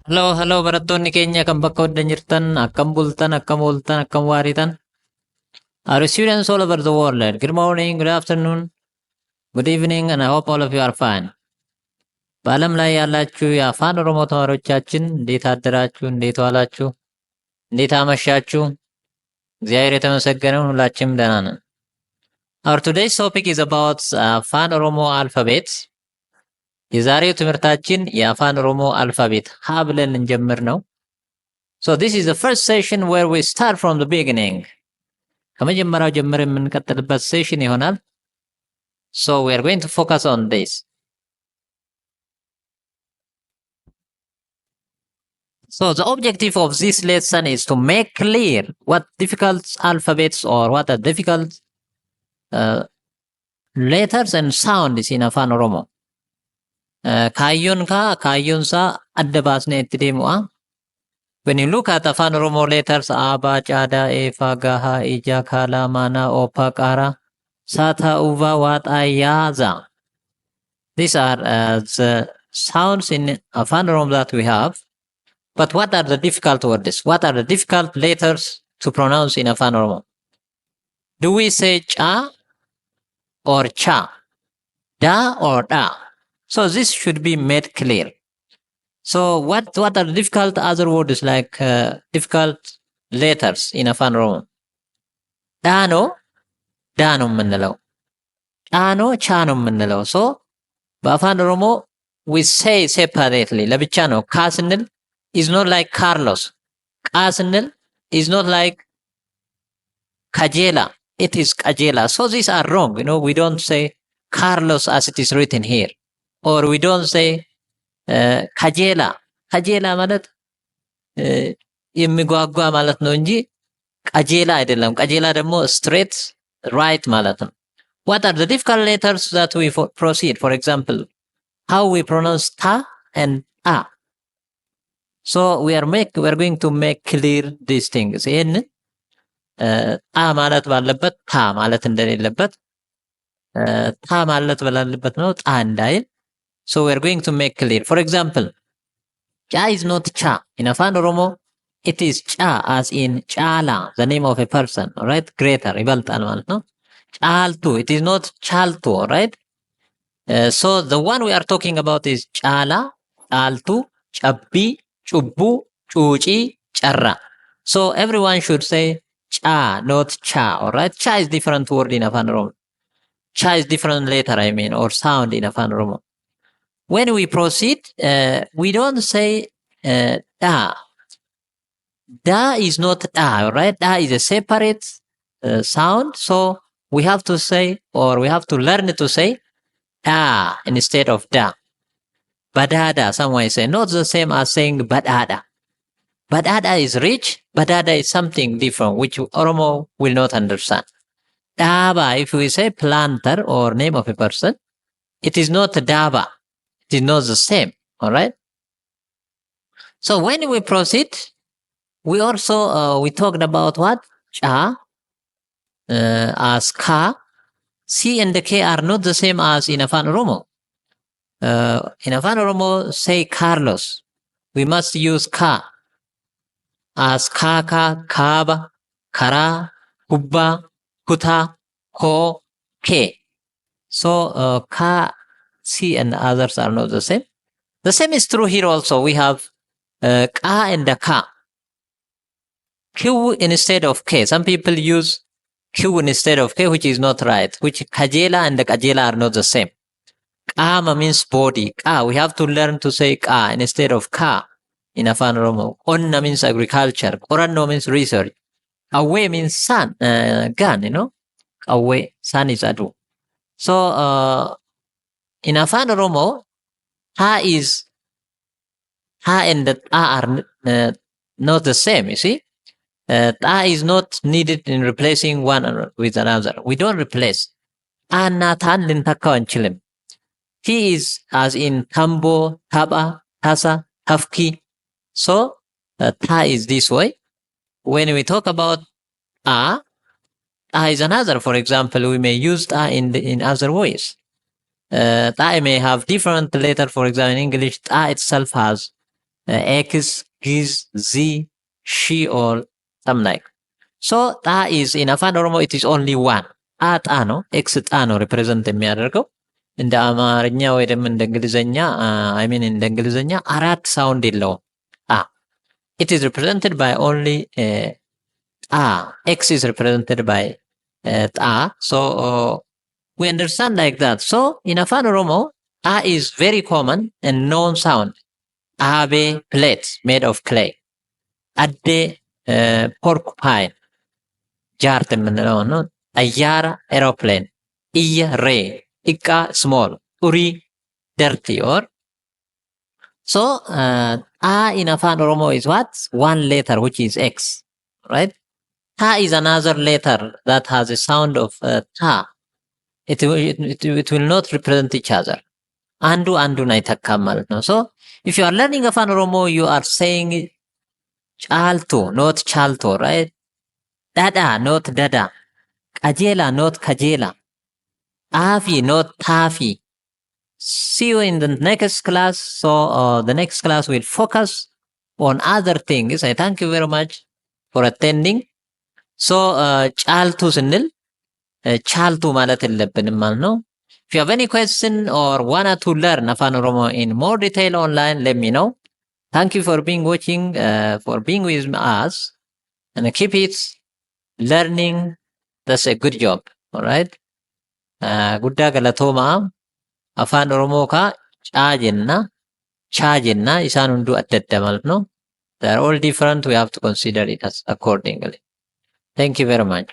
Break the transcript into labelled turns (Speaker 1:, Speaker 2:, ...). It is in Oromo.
Speaker 1: Hello, hello barattoonni keenya kan bakka hundaa jirtan, akkam bultan, akkam ooltan, akkam waaritan. Our students all over the world, good morning, good afternoon, good evening, and I hope all of you are fine. በዓለም ላይ ያላችሁ የአፋን ኦሮሞ ተማሪዎቻችን እንዴት አደራችሁ? እንዴት ዋላችሁ? እንዴት አመሻችሁ? እግዚአብሔር የተመሰገነ ይሁን፣ ሁላችንም ደህና ነን። Our today's topic is about አፋን ኦሮሞ alphabet። የዛሬው ትምህርታችን የአፋን ኦሮሞ alphabet ሀ ብለን ልንጀምር ነው። So this is the first session where we start from the beginning. ከመጀመሪያው ጀምረን የምንቀጥልበት session ይሆናል። So we are going to focus on this. So the objective of this lesson is to make clear what difficult alphabets or what are difficult letters and sounds in Afaan Oromoo. Kaayyoon kaa kaayyoon isaa adda baasnee itti deemu'a. When you look at Afaan Oromoo letters A, B, C, D, E, F, G, H, I, J, K, L, M, N, O, P, Q, R, S, T, U, V, W, X, Y, Z. These are the sounds in Afaan Oromoo that we have. But what are the difficult words? What are the difficult letters to pronounce in Afaan Oromoo? Do we say cha or cha? Da or da? So this should be made clear. So what are difficult other words like difficult letters in Afaan Oromoo? ዳ ነው ዳ ነው የምንለው፣ ጫ ነው ቻ ነው የምንለው። So በአፋን ኦሮሞ we say separately፣ ለብቻ ነው። ካ ስንል is not like Carlos። ቃ ስንል is not like kajeelaa, it is qajeelaa. So these are wrong. We don't say Carlos as it is written here, or we don't say kajeelaa። Kajeelaa ማለት የሚጓጓ ማለት ነው እንጂ qajeelaa አይደለም። Qajeelaa ደግሞ straight, right ማለት ነው። What are the difficult letters that we proceed? For example, how we pronounce ta and a. So we are going to make clear these things. ይህንን ጣ ማለት ባለበት ታ ማለት እንደሌለበት፣ ታ ማለት ባለበት ነው ጣ እንዳይል። So we are going to make clear. For example, cha is not cha. In Afaan Oromo, it is cha, as in Chala, the name of a person, all right? Greater, ይበልጣል ማለት ነው። Caaltu, it is not chaltu, all right? So the one we are talking about is Chala, Caaltu, Cabbii, Cubbuu, Cuucii, Carraa. So everyone should say cha, not cha, all right? Cha is different word in Afaan Oromo. Cha is different letter, I mean, or sound in Afaan Oromo. When we proceed, we don't say da. Da is not da, all right? Da is a separate sound, so we have to say or we have to learn to say da instead of da. Badada, someone say, not the same as saying badada. Badada is rich, badada is something different, which Oromo will not understand. Daba, if we say planter or name of a person, it is not daba. It is not the same, all right? So when we proceed, we also, we talked about what? Cha, as ka. C and the K are not the same as in Afaan Oromo. In Afaan Oromo, say Carlos. We must use ka as kaka, kaaba, karaa, kubbaa, kutaa, koo, kee. So ka, C and others are not the same. The same is true here also. We have ka and the ka. Q instead of K. Some people use Q instead of K, which is not right. Which kajeelaa and the qajeelaa are not the same. Qaama means body. Ka. We have to learn to say ka instead of ka in Afaan Oromo. Qonna means agriculture. Qorannoo means research. Qawwee means sun, gun. Qawwee, sun is aduu. So in Afaan Oromo, ha is ha and the ta are not the same, you see. Ta is not needed in replacing one with another. We don't replace. ጣና ታን ልንተካው አንችልም። T is as in tamboo, tapha, tasa, tafkii. So ta is this way. When we talk about a is another. For example, we may use ta in other ways. Ta may have different letter. For example, in English, ta itself has X, Giz, Z, Sh or some like. So ጣ is in Afan Oromo, it is only one. አ ጣ ነው። X ጣ ነው represent የሚያደርገው። እንደ አማርኛ ወይ ደግሞ እንደ እንግሊዘኛ፣ I mean እንደ እንግሊዘኛ አራት sound የለውም። ጣ, it is represented by only ጣ። X is represented by ጣ. So we understand like that. So in Afan Oromo, ጣ is very common and known sound. Xaabee, plate made of clay. Addee, porcupine, ጃርት የምንለው ነው። ጠያራ aeroplane፣ xiyya ray፣ xiqqaa small፣ xurii dirty or. So ጣ in Afan Oromo is what? One letter, which is X, right? Ta is another letter that has a sound of ta. It will not represent each other. አንዱ አንዱን አይተካም ማለት ነው። So if you are learning Afan Oromo, you are saying Caaltu, not Chalto, right? Dhadhaa, not Dada. Qajeelaa, not Kajeela. Xaafii, not Taafii. See you in the next class. So the next class will focus on other things. I thank you very much for attending. So Caaltuu ስንል ቻልቱ ማለት የለብንም ማለት ነው። If you have any question or wanna to learn Afan Oromo in more detail online, let me know. Thank you for being watching, for being with us, and keep it learning. That's a good job. All right. Guddaa galatoomaa. Afaan Oromoo kaa caa jenna, chaa jenna, isaan hunduu adda adda ማለት ነው። They are all different. We have to consider it as accordingly. Thank you very much.